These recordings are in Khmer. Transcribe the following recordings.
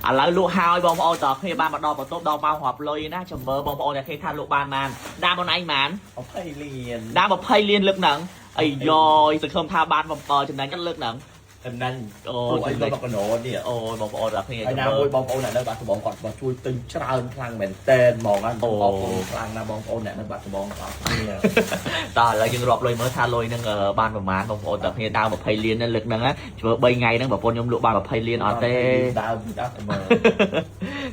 ឥឡូវលក់ហើយបងប្អូនតើគ្នាបានមកដល់បន្ទប់ដល់មករាប់លុយណាចាំមើលបងប្អូនតែគេថាលក់បានបានដើមអូនឯងបាន 20លាន ដើម20លានលើកហ្នឹងអាយយសង្ឃឹមថាបានចំណេញលើកហ្នឹង ចំណេញ អូ អូអី ចំណេញ មកកណោនេះ អូយបងប្អូនដល់គ្នា ហើយណា ចាំមើល មួយបងប្អូនអ្នកនៅបាត់ដំបងគាត់មកជួយទិញច្រើនខ្លាំងមែនតែនហ្មងហ្នឹងអរគុណខ្លាំងណាស់បងប្អូនអ្នកនៅបាត់ដំបងទាំងអស់គ្នា តោះឥឡូវយើងរាប់លុយមើលថាលុយហ្នឹងបានប្រមាណបងប្អូនដល់គ្នាដើម20លានហ្នឹងលើកហ្នឹងណាជួយ3ថ្ងៃហ្នឹងប្រពន្ធខ្ញុំលក់បាន20លានអត់ទេ ដើមដើមមើល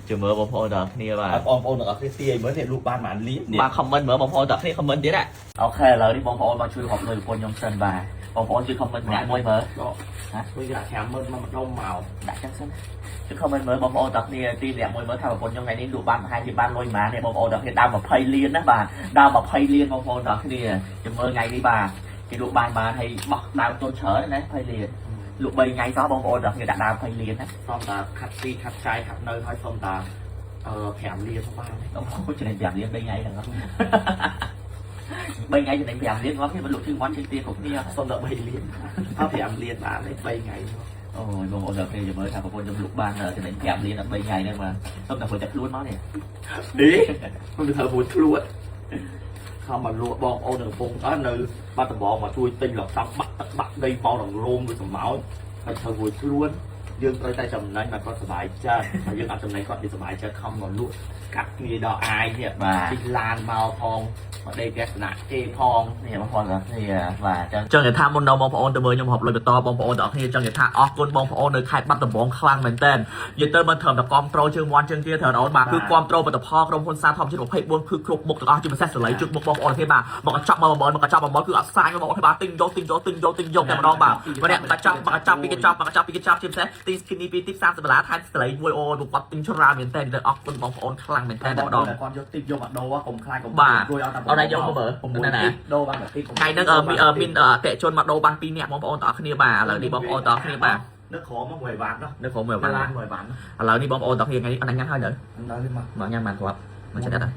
ជួយមើលបងប្អូនដល់គ្នាបាទ បងប្អូនទាំងអស់គ្នាទាយមើលនេះលក់បានប៉ុន្មានលាននេះ បាទ comment មើលបងប្អូនដល់គ្នា comment ទៀតណា OK ឥឡូវនេះបងប្អូនមកជួយរាប់លុយប្រពន្ធខ្ញុំសិនបាទបងប្អូនជួយ comment ម្នាក់មួយមើល ហ៎ជួយគេដាក់50000មកម្ដុំមក ដាក់ចឹងសិនជួយ comment មើលបងប្អូនទាំងគ្នាទីម្នាក់មួយមើលថាប្រពន្ធខ្ញុំថ្ងៃនេះលក់បានប្រហែលជាបានលុយប៉ុន្មាននេះបងប្អូនទាំងគ្នាដើម20លានណាបាទដើម20លានបងប្អូនទាំងគ្នាចាំមើលថ្ងៃនេះបាទគេលក់បានបានហើយបោះដើមទុនច្រើនណា20លានលក់3ថ្ងៃសោះបងប្អូនទាំងគ្នាដាក់ដើម20លានណា សុំតាខាត់ស៊ីខាត់ចាយខាត់នៅហើយសុំតាអឺ5លានផងបាន បងប្អូនចំណេញ5លាន3ថ្ងៃហ្នឹង3ថ្ងៃចំណេញ5លានគាត់គ្នាមកលក់ជើងវ៉ាន់ជើងទាគ្រប់គ្នា សុំតែ3លានអត់5លានបានទេ3ថ្ងៃ អូយបងប្អូនទាំងគ្នាចាំមើលថាប្រពន្ធខ្ញុំលក់បានចំណេញ5លានដល់3ថ្ងៃហ្នឹងបាទសុំតែព្រោះតែខ្លួនមកនេះ នេះខ្ញុំទៅធ្វើរួចខ្លួនខំមកលក់បងប្អូននៅកំពង់អត់នៅបាត់ដំបងមកជួយទិញលក់សំបាក់ទឹកបាក់ដីមករងលោមដូចសម្ោចហើយធ្វើរួចខ្លួនយើងត្រូវតែចំណេញមកគាត់សុបាយចិត្តហើយយើងអត់ចំណេញគាត់វាសុបាយចិត្តខំមកលក់កាត់គ្នាដល់អាយនេះ បាទ ជិះឡានមកផងមកដេកទស្សនៈគេផង នេះបងប្អូនទាំងគ្នាបាទចឹងចង់និយាយថាមុនដល់បងប្អូនទៅមើលខ្ញុំរាប់លុយបន្តបងប្អូនទាំងគ្នាចង់និយាយថាអរគុណបងប្អូននៅខេត្តបាត់ដំបងខ្លាំងមែនតើនិយាយទៅមិនត្រឹមតែគាំទ្រជើងមាន់ជើងទាត្រូវអូនបាទគឺគាំទ្រផលិតផលក្រុមហ៊ុនសារធម្មជាតិ24គឺគ្រប់មុខទាំងអស់ជាពិសេសសលៃជុតមុខបងប្អូនទាំងគ្នាបាទមកកញ្ចប់មក10000មកកញ្ចប់10000គឺអត់សាញបងប្អូនបាទទិញយកទិញយកទិញយកទិញយកតែម្ដងបាទម្នាក់កញ្ចប់មកកញ្ចប់ពីរកញ្ចប់មកកញ្ចប់ពីរកញ្ចប់ជាពិសេសទិញ skinny ពីរទី30ដុល្លារថែមសលៃមួយអូនគាត់ទិញច្រើនមែនតើទៅអរគុណបងប្អូនខ្លាំងមែនតើតែម្ដង គាត់យកទីបយកមកដូរកុំខ្លាចកុំ បាទ រួយអត់តែ អត់ដែរយកមកមើល 6 ណាណា ទីបដូរបានតែទីប ថ្ងៃហ្នឹងមានមានអតិជនមកដូរបាន2នាក់បងប្អូនទាំងអស់គ្នាបាទឥឡូវនេះបងប្អូនទាំងអស់គ្នាបាទ នឹកក្រមមកមួយវ៉ាន់នោះ នៅក្រុមមួយ ឡា បាទ នមួយវ៉ាន់ ឥឡូវនេះបងប្អូនទាំងគ្នាថ្ងៃនេះអត់ញ៉ាំហើយនៅ ដល់មក មកញ៉ាំបានគ្រាប់មកចិត្តអត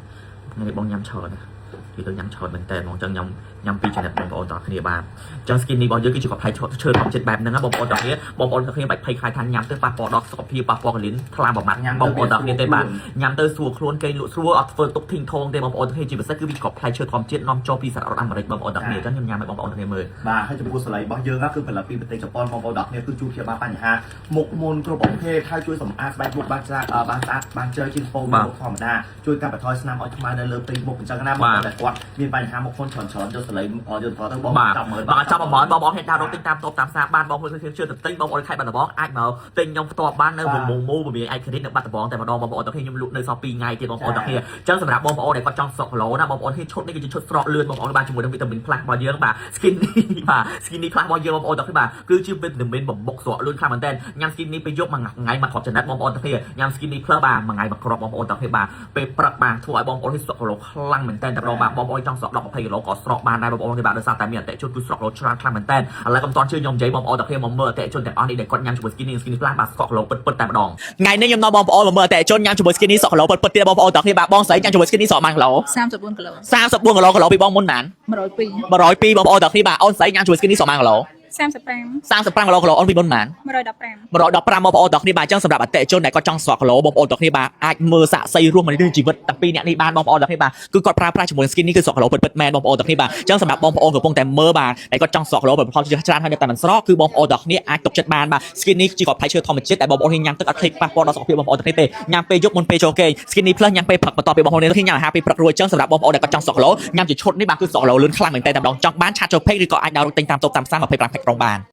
់ថ្ងៃនេះបងញ៉ាំច្រើនណានិយាយទៅញ៉ាំច្រើនមែនតើហ្មងចឹងញ៉ាំញ៉ាំពីរចំណិតបងប្អូនទាំងគ្នាបាទចឹង skin នេះរបស់យើងគឺជាកផ្លែឈើធម្មជាតិបែបហ្នឹងណាបងប្អូនទាំងគ្នាបងប្អូនទាំងគ្នាបាច់ភ័យខ្លាចថាញ៉ាំទៅប៉ះពាល់ដល់សុខភាពប៉ះពាល់កលិនថ្លាប្រមាត់បងប្អូនទាំងគ្នាទេបាទញ៉ាំទៅស្រួលខ្លួនគេលក់ស្រួលអត់ធ្វើទុកធីងថងទេបងប្អូនទាំងគ្នាជាពិសេសគឺវាកផ្លែឈើធម្មជាតិនាំចូលពីសហរដ្ឋអាមេរិកបងប្អូនទាំងគ្នាចឹងខ្ញុំញ៉ាំឲ្យបងប្អូនទាំងគ្នាមើល បាទហើយចំពោះសលៃរបស់យើងគឺផលិតពីប្រទេសជប៉ុនបងប្អូនទាំងគ្នាគឺជួយព្យាបាលបញ្ហាមុខមុនគ្រប់ប្រភេទហើយជួយសម្អាតស្បែកមុខបានស្អាតបានស្អាតបានជ្រៅជាងហ្វូមមុខធម្មតាជួយកាត់បន្ថយស្នាមអុចខ្មៅនៅលើផ្ទៃមុខអញ្ចឹងណាបងប្អូនតែគាត់មានបញ្ហាមុខមុនច្រើនច្រើនយកសលៃយកទៅបង បាទ ចាប់មើល បាទចាប់ប្រហែលបងប្អូនហេតុដើររត់ទិញតាមតូបតាមផ្សារបានបងប្អូនជឿជឿទៅទិញបងប្អូនខេត្តបាត់ដំបងអាចមកទិញខ្ញុំផ្ទាល់បាននៅវងមូលពមាឯករាជ្យនៅបាត់ដំបងតែម្ដងបងប្អូនទាំងគ្នាខ្ញុំលក់នៅសល់2ថ្ងៃទៀតបងប្អូនទាំងគ្នាអញ្ចឹងសម្រាប់បងប្អូនដែលគាត់ចង់ស្រកគីឡូណាបងប្អូនហ៊ានឈុតនេះគឺជាឈុតស្រកលឿនបងប្អូនបានជាមួយនឹងវីតាមីនផ្លាស់របស់យើងបាទ skin នេះបាទ skin នេះផ្លាស់របស់យើងបងប្អូនទាំងគ្នាបាទគឺជាវីតាមីនបំបុកស្រកលឿនខ្លាំងមែនទែនញ៉ាំ skin នេះពេលយប់មួយថ្ងៃមួយគ្រាប់ចំណិតបងប្អូនទាំងគ្នាញ៉ាំ skin នេះផ្លើបាទមួយថ្ងៃមួយគ្រាប់បងប្អូនទាំងគ្នាបាទពេលព្រឹកបាទធ្វើឲ្យបងប្អូនហ៊ានស្រកគីឡូខ្លាំងមែនទែនតែម្ដងបាទបងប្អូនចង់ស្រក10 20គីឡូក៏ស្រកបានដែរបងប្អូនទេបាទដោយសារតែមានអតិថិជនគឺស្រកគីឡូច្រើនខ្លាំងមែនទែនឥឡូវកុំតន់ជឿខ្ញុំនិយាយបងប្អូនទាំងគ្នាមកមើលអតិថិជនទាំងអស់នេះដែលគាត់ញ៉ាំជាមួយ skinny skinny plus បាទស្រកគីឡូពិតពិតតែម្ដងថ្ងៃនេះខ្ញុំនាំបងប្អូនមកមើលអតិថិជនញ៉ាំជាមួយ skinny ស្រកគីឡូពិតពិតទៀតបងប្អូនទាំងគ្នាបាទបងស្រីញ៉ាំជាមួយ skinny ស្រកបានគីឡូ 34គីឡូ 34គីឡូគីឡូពីបងមុនបាន 102 102បងប្អូនទាំងគ្នាបាទអូនស្រីញ៉ាំជាមួយ skinny ស្រកបានគីឡូ 35 35គីឡូគីឡូអូនពីមុនបាន 115 115បងប្អូនទាំងគ្នាបាទអញ្ចឹងសម្រាប់អតិថិជនដែលគាត់ចង់ស្រកគីឡូបងប្អូនទាំងគ្នាបាទអាចមើលសាក់សីរស់មួយរឿងជីវិតតាំងពីអ្នកនេះបានបងប្អូនទាំងគ្នាបាទគឺគាត់ប្រើប្រាស់ជាមួយ skin នេះគឺស្រកគីឡូពិតពិតមែនបងប្អូនទាំងគ្នាបាទអញ្ចឹងសម្រាប់បងប្អូនកំពុងតែមើលបាទដែលគាត់ចង់ស្រកគីឡូផលច្រើនហើយនៅតែមិនស្រកគឺបងប្អូនទាំងគ្នាអាចទុកចិត្តបានបាទ skin នេះជាគ្រាប់ផ្លែឈើធម្មជាតិដែលបងប្អូនញ៉ាំទឹកអត់ភ្លេចប៉ះពាល់ដល់សុខភាពបងប្អូនទាំងគ្នាទេញ៉ាំពេលយប់មុនពេលចូលគេង skin នេះ plus ញ៉ាំពេលព្រឹកបន្ទាប់ពីបងប្អូនគ្នាញ៉ាំអាហារពេលព្រឹករួចអញ្ចឹងសម្រាប់បងប្អូនដែលគាត់ចង់ស្រកគីឡូញ៉ាំជាឈុតនេះបាទគឺស្រកគីឡូលឿនខ្លាំងមែនតើតែម្ដងចង់បាន chat ចូល page ឬក៏អាច download ទិញតាមតូបតាមផ្សារ25ខេត្តក្រុងបាន។